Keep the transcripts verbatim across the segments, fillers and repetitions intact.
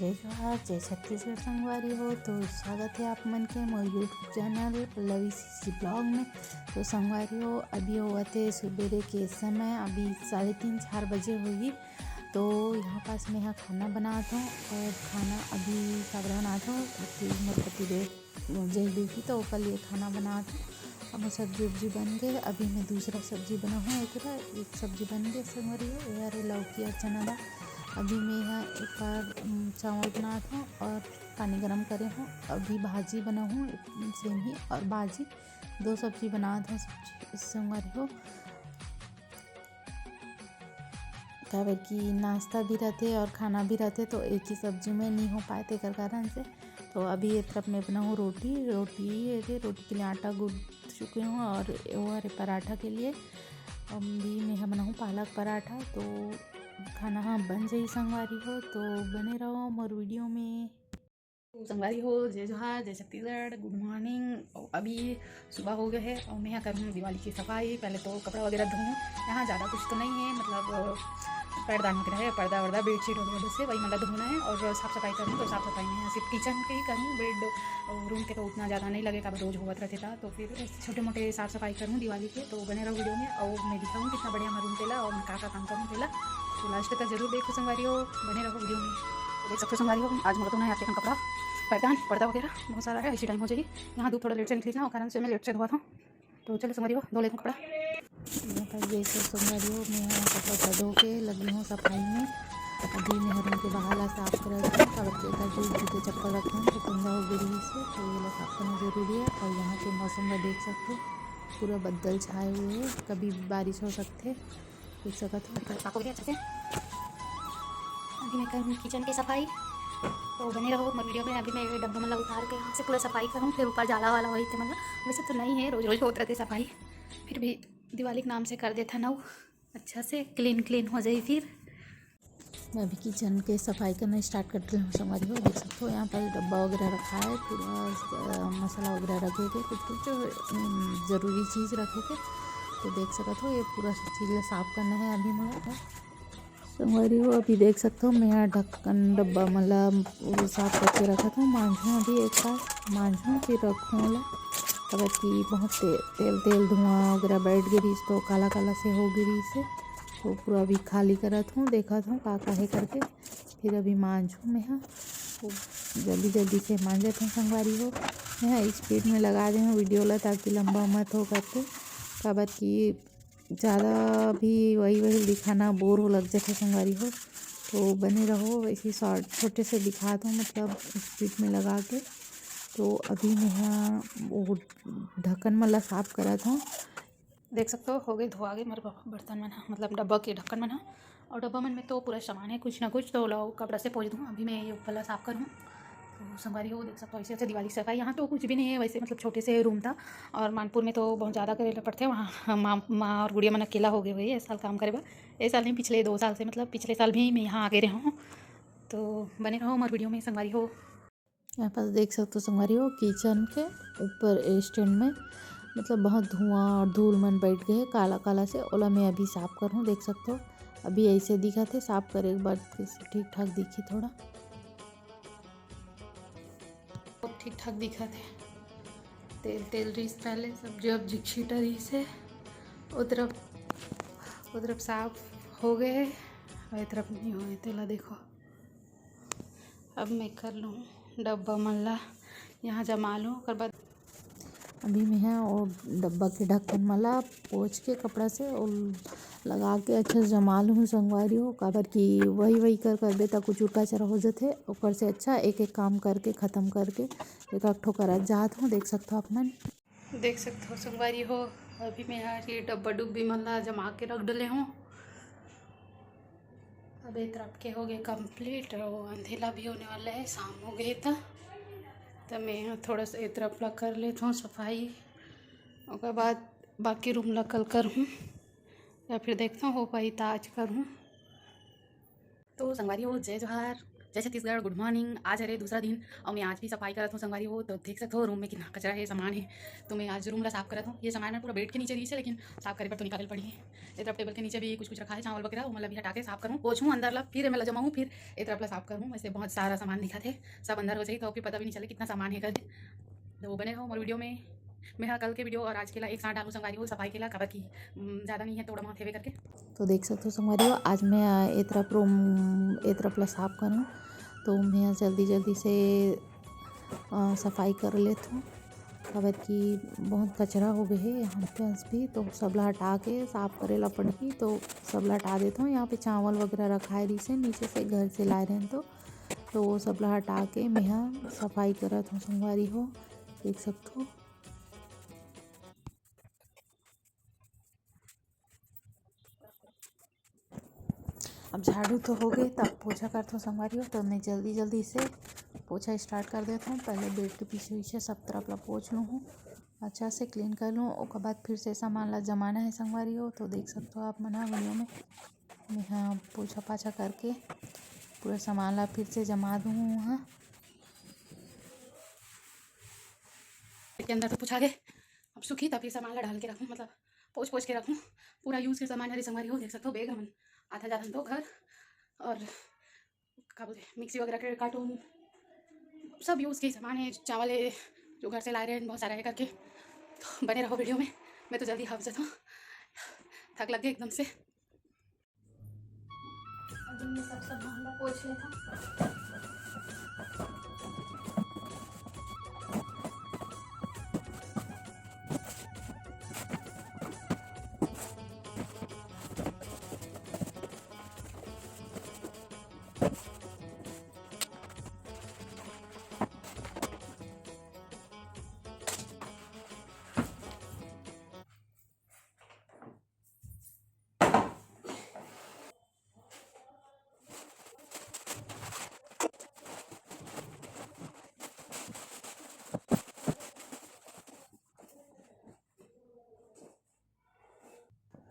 जय जोहार, जय छत्तीसगढ़ संगवारी हो। तो स्वागत है आप मन के मोर YouTube channel Pallavi CC blog में। तो संगवारी हो, अभी होवत है सुबेरे के समय, अभी साढ़े तीन, चार बजे होही। तो यहाँ पास में यहाँ खाना बनात हूँ और खाना अभी काबर बनात हूँ, ताकि मोर पति देव जय ड्यूटी, तो ओकर लिए खाना बनात हूँ। अब सब्जी उब्जी बन गए, अभी मैं दूसरा सब्जी बनाहूँ। एक बार एक सब्जी बन गए संगवारी हो, ये हरे लौकी और चना दाल। अभी मैं यहाँ एक बार, उम, चावल बनात हूँ और पानी गरम करे हूँ। अभी भाजी बनाहूँ, सेम ही और भाजी, दो सब्जी बनात हूँ सब्जी संगवारी हो। काबर कि नाश्ता भी रहते और खाना भी रहते, तो एक ही सब्जी में नहीं हो पाए, तेकर कारण से। तो अभी ये तरफ मैं बनाहूँ रोटी, रोटी ये रे, रोटी के लिए आटा गूंद चुके हूँ और वो हरे पराठा के लिए अभी मैं ह बनाहूँ पालक पराठा। तो खाना ह बन जाही संगवारी हो, तो बने रहो मोर वीडियो में। तो संगवारी हो, जय जोहार, जय छत्तीसगढ़, गुड मॉर्निंग। अभी सुबह हो गया है और मैं यहाँ करूँ दिवाली की सफाई। पहले तो कपड़ा वगैरह धोऊँ, यहाँ ज़्यादा कुछ तो नहीं है, मतलब पैरदान वगैरह है, पर्दा वर्दा, बेडशीट वगैरह, बस से वही मतलब धोना है और साफ सफाई करूँ। तो साफ सफाई में यहाँ सिर्फ किचन के ही करूँ, बेड और रूम के तो उतना ज़्यादा नहीं लगेगा, अब रोज होवत रहते था। तो फिर छोटे मोटे साफ सफाई करूँ दिवाली के। तो बने रहो वीडियो में और मैं दिखाऊँ कितना बढ़िया मैं रूम तेला और मैं का का काम करूँ तेला। तो लास्ट तक जरूर देखो संगवारी हो, बने रहो वीडियो में। तो देख सकते हो संगवारी हो, आज मोला धोना है यहाँ पे कपड़ा, पैरदान, पर्दा वगैरह बहुत सारा है, इसी टाइम हो जाएगी। यहाँ धूप थोड़ा लेट से निकली ना, वो कारण से मैं लेट से धोआ था। तो चलो संगवारी हो, धो लेते हैं कपड़ा। यहाँ पर देख सकते हो संगवारी हो, मैं यहाँ कपड़ा उपड़ा धो के लगी हूँ सफाई में। अभी मैं रूम के बाहर ला साफ कर रही हूँ, काबर के एकर जो जूते चप्पल रखे हैं तो गंदा हो गई से, तो ये ला साफ करना जरूरी है। और यहाँ के मौसम में देख सकते हो, पूरा बादल छाए हुए हैं, कभी बारिश हो सकते, देख सकत हो। साफ हो गया अच्छे से। अभी मैं करूँ किचन के सफाई, तो बने रहो मोर वीडियो में। अभी मैं ये डब्बा मतलब उतार के यहाँ से पूरा सफाई करूँ, फिर ऊपर जाला वाला वही थे मतलब, वैसे तो नहीं है, रोज रोज होत रहते सफाई, फिर भी दिवाली के नाम से कर देता ना वो अच्छा से क्लीन क्लीन हो जाए। फिर मैं अभी किचन के सफाई करना स्टार्ट कर रही हूँ संगवारी हो। देख सकते हो यहाँ पर डब्बा वगैरह रखा है, पूरा अ, मसाला वगैरह रखे के, कुछ कुछ अम, जरूरी चीज़ रखे के। तो देख सकत हो ये पूरा चीज़ ला साफ करना है अभी मोला। संगवारी हो, अभी देख सकत हो मैं यहाँ ढक्कन डब्बा मन ला वो साफ करके रखत हूँ। मांजहूँ अभी एक बार, मांजहूँ फिर रखूँ ओला, काबर कि बहुत ते, तेल तेल धुआं वगैरह बैठ गे रहिस तो काला काला से हो गे रहिस हे। तो पूरा अभी खाली करत हूँ, देखत हूँ का का हे करके, फिर अभी मांजहूँ मैं ह। तो जल्दी जल्दी से मांजत हूँ संगवारी हो। मैं ह स्पीड में लगा दे हूँ वीडियो ला, ताकि लंबा मत हो करके, काबर कि ज़्यादा भी वही वही दिखाना बोर हो लग जाथे संगवारी हो। तो बने रहो, वैसे शॉर्ट छोटे से दिखात हूँ, मतलब स्पीड में लगा के। तो अभी मैं ह वो ढक्कन मन ला साफ करत हूँ। देख सकते हो, हो गए, धोआ गए मोर ब-, बर्तन मन ह, मतलब डब्बा के ढक्कन मन ह। और डब्बा मन में तो पूरा सामान है कुछ ना कुछ, तो लाओ कपड़ा से पोंछ दूँ। अभी मैं ये ऊपर ला साफ करूँ। तो संगवारी हो, देख सकते हो, ऐसे ऐसे दिवाली की सफाई। यहाँ तो कुछ भी नहीं है वैसे, मतलब छोटे से रूम था। और मानपुर में तो बहुत ज़्यादा करे ला पड़थे, वहाँ माँ, माँ और गुड़िया मन अकेला हो गए हुए ये साल काम करे बर। ये साल नहीं, पिछले दो साल से, मतलब पिछले साल भी मैं यहाँ आ गए रहे हूँ। तो बने रहो मोर वीडियो में संगवारी हो। यहाँ पास देख सकते हो संगवारी हो, किचन के ऊपर स्टैंड में मतलब बहुत धुआं और धूल मन बैठ गए हे काला काला से। ओला मैं अभी साफ करहूँ। देख सकते हो अभी ऐसे दिखत हे, साफ करे के बाद फिर से ठीक ठाक दिखी थोड़ा। अब ठीक ठाक दिखत हे। तेल तेल रहिस पहले, सब्जी वब्जी छीटा रहिस हे। ओ तरफ, ओ तरफ साफ हो गए हे और ये तरफ नहीं होए, तेला देखो। अब मैं कर लूँ डब्बा मन ला यहाँ जमा लूँ, ओकर बाद अभी मैं ह वो डब्बा के ढक्कन मन ला पोंछ के कपड़ा से और लगा के अच्छा से जमा लूँ संगवारी हो, काबर कि वही वही कर करबे त कुछ कचरा हो जथे। ओकर से अच्छा एक एक काम करके ख़त्म करके एक एक ठो करत जात हूँ। देख सकत हो आप मन। देख सकत हो संगवारी हो, अभी मैं ह ये डब्बा डुब्बी मन ला जमा के रख डले हूँ। अब ए तरफ के हो गए कंप्लीट और अंधेला भी होने वाला है, शाम हो गए त। त मैं ह थोड़ा सा ए तरफ ला कर लेत हूँ सफाई, ओकर बाद बाकी रूम ला कल करहूँ या फिर देखता हूँ हो पाई त आज करहूँ। तो संगवारी हो, जय जोहार। जय छत्तीसगढ़, गुड मॉर्निंग। आज हरे दूसरा दिन और मैं आज भी सफाई करत हूँ संगवारी हो। तो देख सकते हो रूम में कितना कचरा है, सामान है। तो मैं आज रूम ला साफ करत हूँ। ये सामान है पूरा बेड के नीचे रहिसे, लेकिन साफ करे पर तो निकाले पड़ी है। ये तरफ टेबल के नीचे भी कुछ कुछ रखा है, चावल वगैरह, वो मतलब भी हटा के साफ करूँ, पोछूँ अंदर ला, फिर मैं ला जमाऊँ, फिर ये तरफ ला साफ करूँ। वैसे बहुत सारा सामान दिखा थे, सब अंदर हो जाए तो फिर पता भी नहीं चले कितना सामान है घर। तो बने रहो मोर वीडियो में। मैं हाँ कल के वीडियो और आज के ला एक साथ डालूँ संगवारी हो, सफाई के ला, काबर की ज़्यादा नहीं है, थोड़ा बहुत हेवे करके। तो देख सकते हो संगवारी हो, आज मैं, अ, ए तरफ रूम, ए तरफ ला साफ करूँ, तो मैं जल्दी जल्दी से, अ, सफाई कर लेत हूँ, काबर कि बहुत कचरा हो गए है यहाँ पे अस भी, तो सबला हटा के साफ करे ला पड़ही। तो सबला हटा देत हूँ। यहाँ पे चावल वगैरह रखाए रहिसे, नीचे से घर से लाए रहेन, तो, तो वो सबला हटा के मैं सफाई करत हूँ संगवारी हो, देख सकते हो। अब झाड़ू तो हो गए, तब पोछा करथो संगवारी हो। तो मैं जल्दी जल्दी से पोछा स्टार्ट कर देता हूँ। पहले बेड के पीछे पीछे सब तरफ ला पोछ लूँ हूँ, अच्छा से क्लीन कर लूँ। ओकर बाद फिर से सामान ला जमाना है संगवारी हो। तो देख सकते हो आप मन वीडियो में, मैं हाँ पोछा पाछा करके पूरा सामान ला फिर से जमा दूँ हूँ वहाँ। के अंदर तो पोछा गए, अब सूखी तब फिर सामान ला डाल के रखूँ, मतलब पोछ पोछ के रखूँ। पूरा यूज़ के सामान हरे संगवारी हो, देख सकते हो बैग हमन आधा जाथन तो घर, और का बोलते मिक्सी वगैरह के कार्टून, सब यूज़ के सामान है, चावल है जो घर से लाए रहे हैं बहुत सारा है करके। तो बने रहो वीडियो में, मैं तो जल्दी हाफ जाता हूँ, थक लग गए एकदम से। अभी मैं सब सब भांडा पोछ लेता हूँ।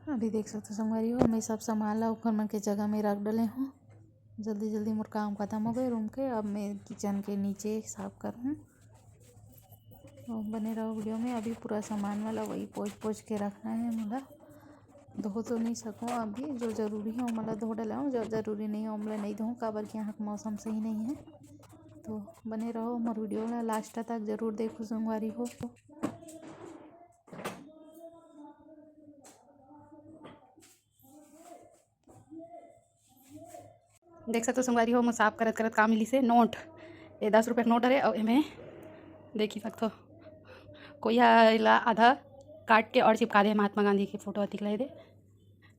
अभी देख सकते हो संगवारी हो, मैं सब सामान ला ओखर मन के जगह में रख डले हूँ। जल्दी जल्दी मोर काम खत्म हो गए रूम के। अब मैं किचन के नीचे साफ करूँ। तो बने रहो वीडियो में। अभी पूरा सामान वाला वही पोंछ पोंछ के रखना है मोला। धो तो नहीं सकूँ अभी, जो जरूरी है ओमला धो डलाऊँ, जो जरूरी नहीं है ओमला नहीं धोऊँ, काबर कि यहाँ का मौसम सही नहीं है। तो बने रहो मोर वीडियो ला लास्ट तक जरूर देखो संगवारी हो। देख सकते हो संगवारी हो, मोर साफ करत करत का मिलिस हे नोट। ये दस रुपये के नोट हरे, अउ एमे देख ही सकथो, कोई ह एला आधा काट के और चिपका दे महात्मा गांधी के फोटो अतिक ला दे।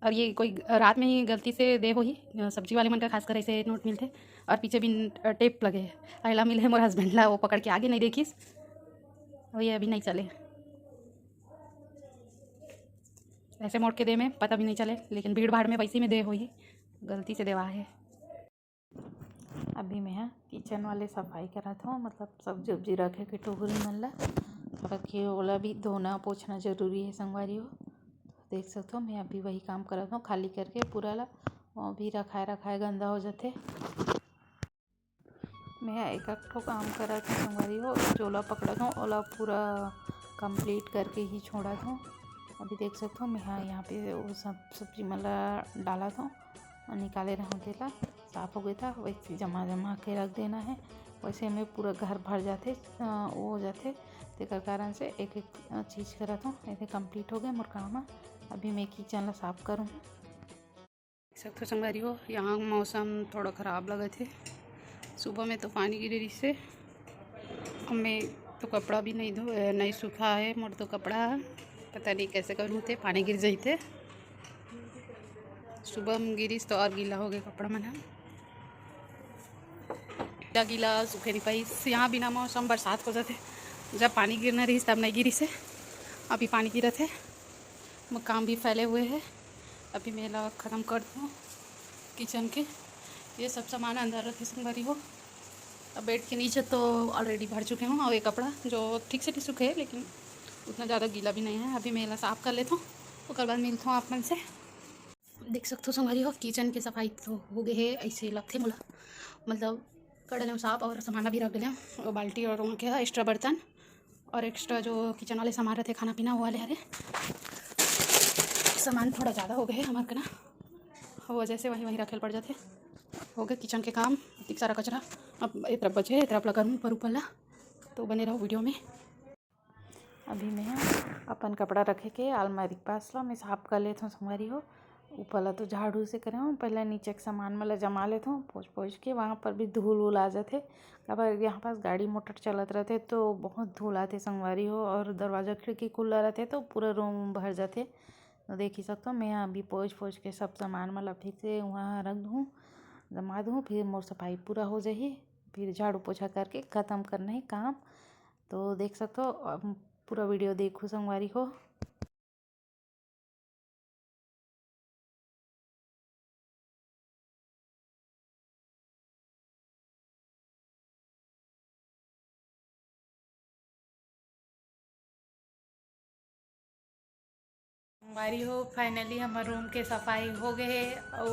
और ये कोई रात में ही गलती से दे होही, सब्जी वाले मन का खासकर ऐसे नोट मिलथे। और पीछे भी टेप लगे हे, अउ एला मिले हे मोर हस्बैंड ला, वो पकड़ के आगे नहीं देखिस, और ये अभी नहीं चले। ऐसे मोड़ के दे में पता भी नहीं चले, लेकिन भीड़ भाड़ में वैसे में दे होही, गलती से देवा हे। अभी मैं ह किचन वाले सफाई करत हूँ, मतलब सब्जी उब्जी रखे के टोकरी मन ला, काबर कि ओला भी धोना पोछना जरूरी है संगवारी हो। देख सकथो, मैं अभी वही काम करत हूँ, खाली करके पूरा ला, वो भी रखाए रखाए गंदा हो जाथे। मैं एक एक ठो काम करत हूँ संगवारी हो, जोला पकड़त हूँ, ओला पूरा कंप्लीट करके ही छोड़त हूँ। अभी देख सकथो, मैं ह यहाँ पे वो सब सब्जी मन ला डालत हूँ, निकाले रहूँ तेला, साफ हो गए था, वैसे जमा जमा के रख देना है। वैसे में पूरा घर भर जाथे, अ, वो हो जाथे, तेकर कारण से एक एक चीज करत हूँ। ऐसे कंप्लीट हो गए मोर काम ह। अभी मैं किचन ला साफ करूँ। देख सकथो संगवारी हो, यहाँ मौसम थोड़ा खराब लगत हे। सुबह में तो पानी गिरे रहिस हे, अब मैं तो कपड़ा भी नहीं धो, नहीं सूखा है मोर तो कपड़ा, पता नहीं कैसे करूँ थे, पानी गिर जाते। सुबह में गिरिस तो और गीला हो गए कपड़ा मन ह। गीला गीला सूखे नहीं पाइस। यहाँ बिना मौसम बरसात हो जाते, जब पानी गिरना रहिस तब नहीं गिरिस हे, अभी पानी गिरत हे। मोर काम भी फैले हुए हैं, अभी मैं एला खत्म कर दूँ किचन के। ये सब सामान अंदर रखे संगवारी हो। अब बेड के नीचे तो ऑलरेडी भर चुके हूँ, और ये कपड़ा जो ठीक से नहीं सूखे है, लेकिन उतना ज़्यादा गीला भी नहीं है। अभी मैं एला साफ कर लेता हूँ, ओकर बाद मिलता हूँ आप मन से। देख सकते हो संगवारी हो, किचन के सफाई तो हो गए है। ऐसे लगते मोला, मतलब कर डलेंव साफ और सामान भी रख डलेंव, वो बाल्टी और वहाँ के एक्स्ट्रा बर्तन और एक्स्ट्रा जो किचन वाले सामान रहिथे, खाना पीना, वो वाले हरे। सामान थोड़ा ज़्यादा हो गए हे हमर कना, वो वजह से वहीं वहीं रखे ल पड़ जाथे। हो गए किचन के काम, इतनी सारा कचरा। अब ए तरफ बचे, ए तरफ ला करूँ ऊपर ऊपर ला, तो बने रहो वीडियो में। अभी मैं अपन कपड़ा रखे के आलमारी के पास ला मैं साफ कर लेथों संगवारी हो। ऊपर ला तो झाड़ू से करे हूँ, पहले नीचे के सामान मन ला जमा लेथों पोंछ पोंछ के। वहाँ पर भी धूल उल आ जाथे, काबर यहाँ पास गाड़ी मोटर चलत रहथे तो बहुत धूल आथे संगवारी हो, और दरवाजा खिड़की खुला रहथे तो पूरा रूम भर जाथे। तो देख ही सकथो, मैं अभी पोंछ पोंछ के सब सामान मन ला ठीक से वहाँ रख दूँ, जमा दूँ, फिर मोर सफाई पूरा हो जाही, फिर झाड़ू पोछा करके खत्म करना ही काम। तो देख सकथो, अब पूरा वीडियो देखो संगवारी हो। संगवारी हो, finally हमर रूम के सफाई हो गए हे। अउ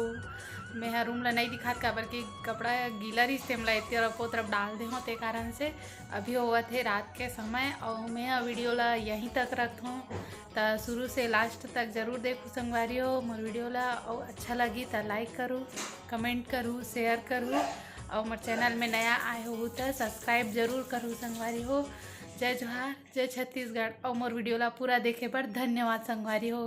मैं ह रूम ला नई दिखात, काबर कि कपड़ा गीला रहिस, तेमला एती तरफ ओ तरफ डाल दे हों, ते कारण से। अभी होवत हे रात के समय, अउ मैं ह वीडियो ला यहीं तक रखथों। त शुरू से लास्ट तक जरूर देखू संगवारी हो मोर वीडियो ला, अउ अच्छा लगी त लाइक करू, कमेंट करू, शेयर करू, अउ मोर चैनल में नया आए हो त सब्सक्राइब जरूर करू संगवारी हो। जय जोहार, जय छत्तीसगढ़, अउ मोर वीडियो ला पूरा देखे बर धन्यवाद संगवारी हो।